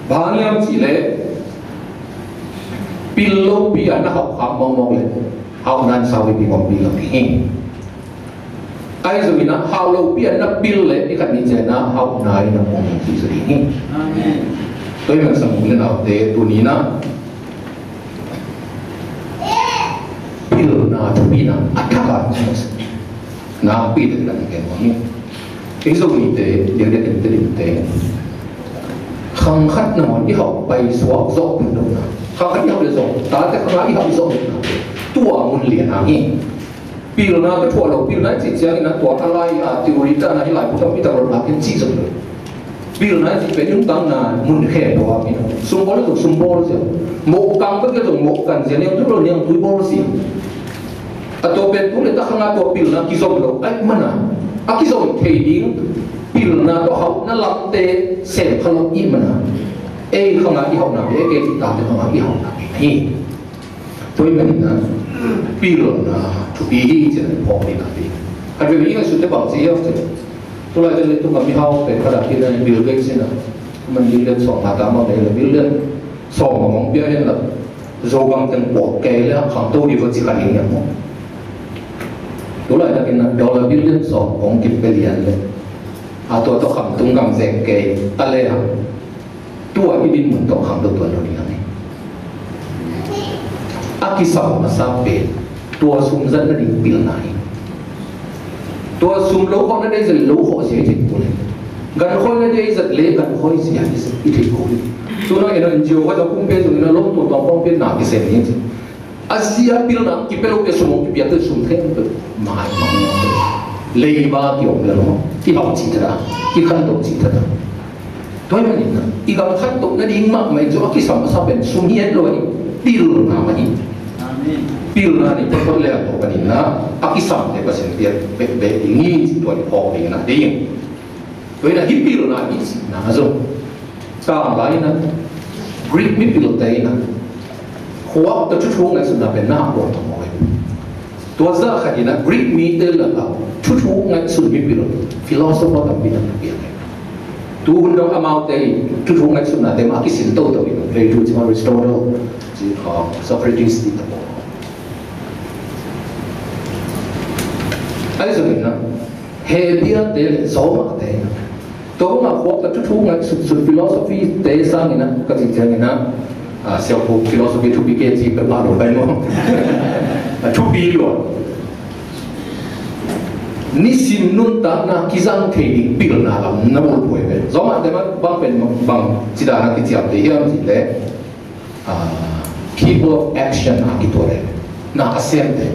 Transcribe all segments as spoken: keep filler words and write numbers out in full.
Bang hiam cih leh pil lopi a na hauh khak mawkmawk leh hauhna in sau pi mawk pi lo ding hi. Ahi zongin ah hauh lopi a na pil leh ni khat ni ciang ah hauhna in na mawk pi zo ding hi. Amen. Tua hi man, sang u le naute, tuni in ah pilna thupina a thak a nakpi takin gen nuam hi. Ei Zomite, diakdiak in Tedim te, khang khat nangawn i hauh pai suak zawh peuh lohna, khang khat i hauh leh zong tate khang a i hauh zawh lohna, tua mun lian hang hi. Pilna ka thuah lo, pilna i cih ciangin ah tua a lai a theory tan a hi lai pu tampi tak lo, na ken cih zong lo. Pilna i cih pen i nuntakna mun khem lo a, mi sum bawl zong sum bawl zia, mawh kang ka kia zong mawh kan zia, niangtui bawl niangtui bawl zia. A tua pen tu le ta khang a tua pilna kizom lo ahih man a, a kizom thei ding pilna tawh hauhna lamte sem kha lo ahih man a, ei khang a i hauhna pen, ei, kei tate khang a i hauhna pen hi. Tua ahih manin ah pilna thupi hi ci-in phawk ding hi. A tua i ngaihsut teh bang ci hiam cih leh, tu laitak leitung a mihau pen khat a kina Bill Gates in ah, man billion sawm nga ta mah nei leh billion sawm a mong pia hen la, Zogam teng puak kei leh khangto ding va ci kha ding hiam maw? Tu laitakin ah dollar billion sawm kong kipia lian leh, a tua tawh khamtung gam zek kei ta leh, tua i dinmun tawh khangto tuan lo ding hi. A kisam masa pen tua sum zat nading pilna hi. Tua sum lo khawh nading zat lo khawh zia i thei kul hi. Gan khawi nading zat le gan khawi zia i thei kul hi. Tu-in ah N G O khat a pumpi zongin ah lawm tua tuang pawng pen na kisem hi ci. A zia pilna kipia lo, kipia sum, kipia te sum khempeuh maimang. Leiba kiom lel maw, kihau cih thadah, kikhanto cih thadah. Tua ahih manin ah i gam khantoh nading mahmah in zong a kisam masa pen sum hi het lo hi. Pilna mah hi. Amen. Pilna nih tua khawng leh a tua panin ah a kisamte Pasian piak bekbek ding hi cih tua i phawk ding na ding. Tua hi-in ah hih pilna i cihna zong, tanglai-in ah Greek mipilte in ah khuak tawh thuthu ngaihsutna pen na hang kuang thong mawk hi. Tua zah khat in ah Greek mite lakah thuthu ngaihsut mipil, philosopher tampi tak na piang hi. Tu hun dong amaute thuthu ngaihsutnate mah a kisin toto hi. Plato ci maw, Aristotle ci, ah, Socrates cih te pawl. Ahi zongin ah Hebiate le Zawmahte, tua bang a khuak tawh thuthu ngaihsutsut philosophy-te sangin ah ka cih ciangin ah, ah, Siapu philosophy thupi kei ci peuhmah lo pai maw. A thupi lua. Nisim nuntakna kizang thei ding pilna lam na bulphuh hi ve. Zawmahte mah bang pen bang ci dan a kiciamteh hiam cih leh, ah, people of action a kituat hi. Na a semte.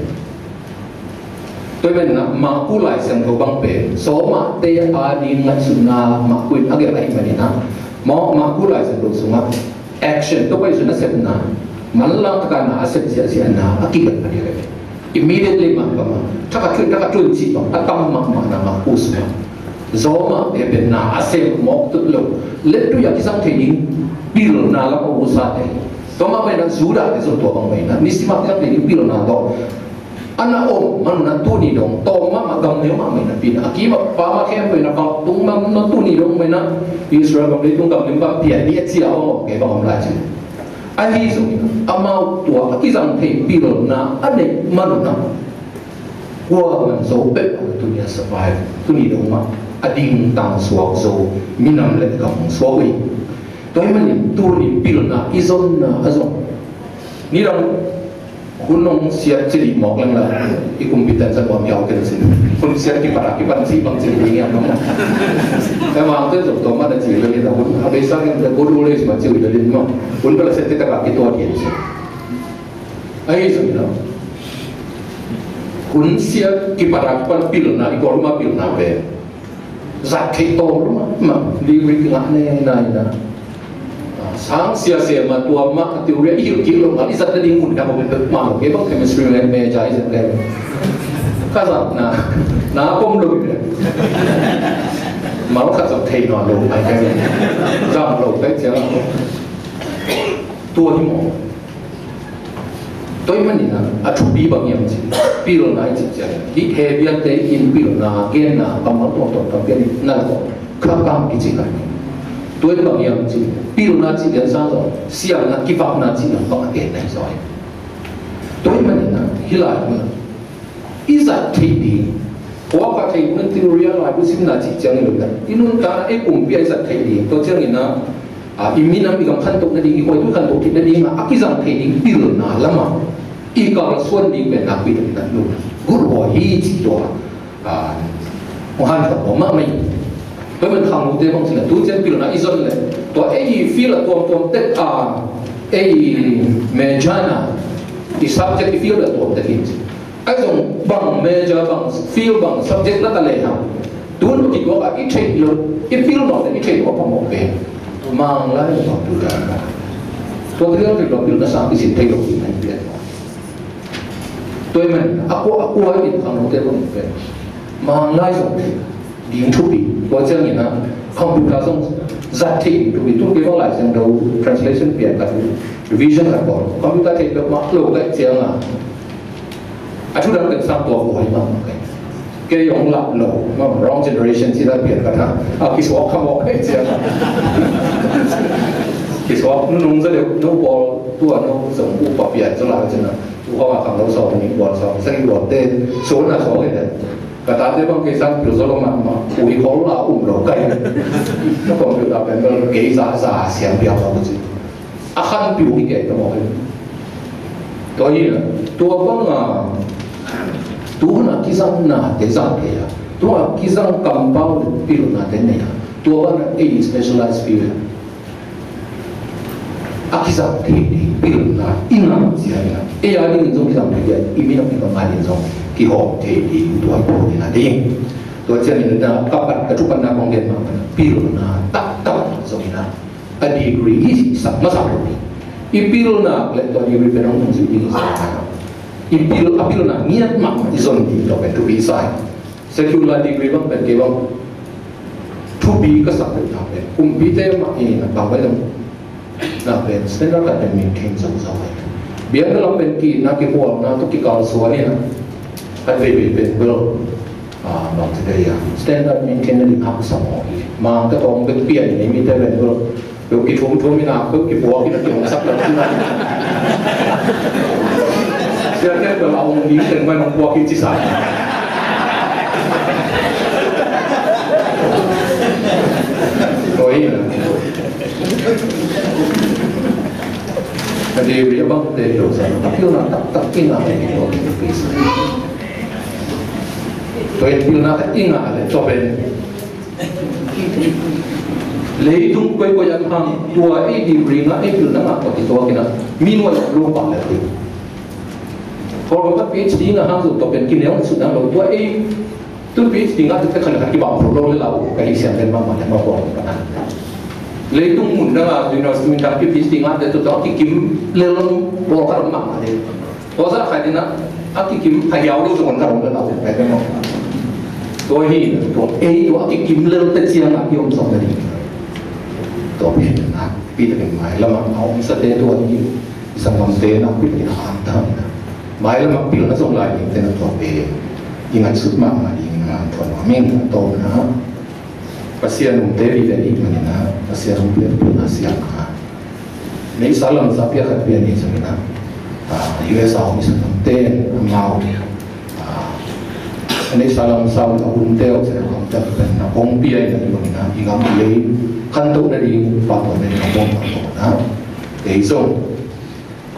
Tua ahih manin ah Marku Lai Siangtho bang pen Zawmahte ading ngaihsutna Marku in a gelh ahih manin ah, Ma-, Marku Lai Siangtho sungah action, Topa Jesu nasepna, manlang taka na a sep ziahziah na a kigelh a diak hi. Immediately mah bang a, thak a tun, thak a tun cih bang a tam mahmah na Marku sungah. Zawmahte pen na a sem mawk tut lo, lettui a kizang thei ding pilna lam a usate. Tua mah bangin ah Judahte zong tua bang bangin ah nisim a kizang thei ding pilna tawh a na om man un ah tuni dong tawm mahmah, gam neu mahmah in ah pi-in ah, a kim a pam a khempeuh in ah vangtung man un ah tuni dong bangin ah Israel gam leitung gam lim bang pian ding a ci a om om kei bang om lai ci. Ahi zongin amau tua a kizang thei pilna a neih man un ah kuaman zo peuh a tuni a survive, tuni dong mah a dingtang suak zo minam le gam suak uh hi. Tua ahih manin tuni pilna i zonna a zong, nidang hun hong siat ci dih mawk leng la, i kumpi tan sa nuam hiau ken sin. Hun siat kipat a kipan cih bang ci dih ngiat mawk. Ka mangte zong tua mah na ci lel in a, hun a beisa ken the good old days mah ci uh lel in maw. Hun bel a siat ci tak a kituat hian ci. Ahi zongin ah hun siat kipat a kipan pilna, i Kawlgam a pilna pen zat theih tawm lo mah, mah, degree kingah ne nai na. Ah, sang sia sia mah tua mah a theory i hilh kik loh mah, i zat nading mun khat mah pen peuhmah lo, kei bang chemistry major i zat kei. Ka zat na, na pom lo hi. Mal khat zong thei nawn lo, ai kei. Zang lo kei ciang. Tua hi maw. Tua ahih manin ah a thupi bang hiam cih leh, pilna i cih ciangin, hih Hebiate in pilna genna kammal tuamtuam tampi a nei na lo, kha kam kici lai. Tua in bang hiam cih, pilna cih lian sang zong siamna kivakna cih lam bang a gen na hi zaw hi. Tua ahih manin ah hih lai mun ah i zat theih ding, kua ka theih mun, theory a laibu simna cih ciangin lo, i nuntakna, ei pumpi a i zat theih ding, tua ciangin ah, a, i minam i gam khantoh nading, i khuaitu khantoh theih nading ah a kizang theih ding pilna lamah i kalsuan ding pen nakpi takin ah nuntak gulh huai hi cih tua, a, hong hanthawn nuam mahmah hi. Tua ahih manin khangnote bang ci leh tu ciang pilna i zon leh tua ei field a tuamtuam tek, a, ei major na, i subject i field a tuam tek hi ci. Ahi zong bang major, bang field, bang subject na ta lehang, tun kituak a i theih loh, i pilna tawh i theih loh a phamawh pen Manglai lo, computer. Tua pilna, pilna sang i sin thei lo ding hi pen. Tua ahih manin a kua, a kua in khangnote bang pen Manglai zong theih ding thupi. Tua ciangin ah computer zong zat theih ding thupi. Tun kei bang Lai Siangtho translation pian khat, revision khat bawl, computer theih peuhmah lo ka hih ciangin a thu dang pen sang tua huai mahmah kei. Kei hong lap lo, wrong generation ci dan pian khat a, a kisuak kha mawk kei ciang a. Kisuak nunung za deuh, no bawl tua no zong uh pa pian zaw lai cin a. Tu khawng a khangno sawm nih bawl sawm, sagih bawlte, suan a suak hi den. Ka tate bang kei sang pil zaw lo mahmah, ui khol a um lo kei. Na computer pen bel kei za za siang piang lo ci. A khanpiu hi kei ka mawk hi. Tua hi a, tua bang a, tu hun a kizangna te zang kei a, tu a kizang kampau le pilna te nei a, tua bang a ei specialized field a kizang thei ding pilna i ngah ciangin a, ei a dingin zong kizang thei ding a, i minam i gam a dingin zong kihawm thei ding tua i pawlna ding. Tua ciangin a, ka pat, ka thupatna kong gen mah, pilna taktak zongin a, a degree i sak masak lo ding. I pilna le tua degree pen hong nungzui ding i sa. I pil, a pilna ngiat mahmah i zon ding tua pen thupi i sa hi. Secular degree bang pen kei bang thupi ka sak deuh na pen kumpite mah i na bang bai zong na pen standard khat pen maintain zo zo hi. Biakna lam pen ki na kikhualna tawh kikalsuan hi na. Khat veivei pen bel, a, bang ci dei a, standard maintain na ding haksa mawk hi. Mang ka tawng bek pian i nei mite pen bel, bel kithum thum hi na, bel kipuak hi na, kihong sak lo hi na. Siate bel a ong ding teng man ong puak hi ci sa. Tua hi na. Ka degree a bang te lo sa, a pilna taktak i ngah le tua pen thupi sa. Tua in pilna khat i ngah le tua pen leitung koikoi ah hang tua ei degree ngah, ei pilna ngah tua kituak in a, mi nuai lo pah le ding. Kawlgam ah PhD ngah hang zong tua pen kineu sut nang lo, tua ei tun PhD ngahte khat le khat kibang phot lo le lau ka hi siang pen mahmah le mah bawl ka na. Leitung mun dang a university mun dang PhD ngahte tua tawh kikim lel bawl ka lam mahmah le. Tua zah khat in a, a kikim a hiau lo zong ka lam le lau ka pen mah. Tua hi, tua ei tua a kikim lelte ciang a i om zong ka ding. Tua pen a, pi ta pen mai lam a om sate tua hi. Sanggamte nakpi takin a hanthawn hi na. Mailam a pilna zong lai dingte na tua pen i ngaihsut mahmah dingin a hanthawn nuam ing. A tawpna, Pasian umte vive i hih manin a, Pasian umte pilna siamna. Neihsa lamsa pia khat pia ni zongin a, a, U S a om i sanggamte amau, a, neihsa lamsa a hunte, a hunte pen a hong pia i hih manin a, i gam i lei khantoh nading, pahtawi nading a hong pahtawi na. Kei zong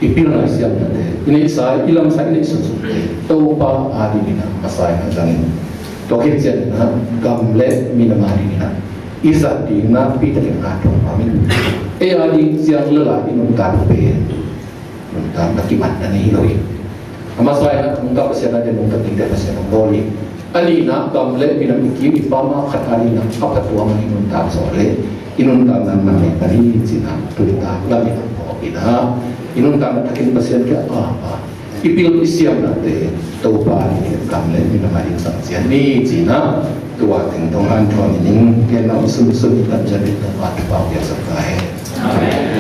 i pilna i siamnate, i neihsa, i lamsa, i neih sunsunte Topa a dingin a masa in a zangin, tua khit ciangin a gam le minam a dingin a i zat ding nakpi takin a hanthawn nuam ing. Ei a ding ciang lel a i nuntakna pen nuntakna kimatna nei hi lo hi. A masa in a nuntak Pasian a ding, nuntak dingte Pasian hong bawl hi. A nihna, gam le minam i kim i pam a khat a dingin a, a phatuam a i nuntak zawh le i nuntakna na mei pan hi ci-in a, nuntak lam i phawk in a, i nuntakna thakin Pasian kiang a, a, i pil i siamnate Topa a dingin gam le minam a ding sang ciat ni ci-in a, tua teng dong hanthawn ning, ken nang sunsun i tan ciat in Topa thupha piaksak ta hen. Amen.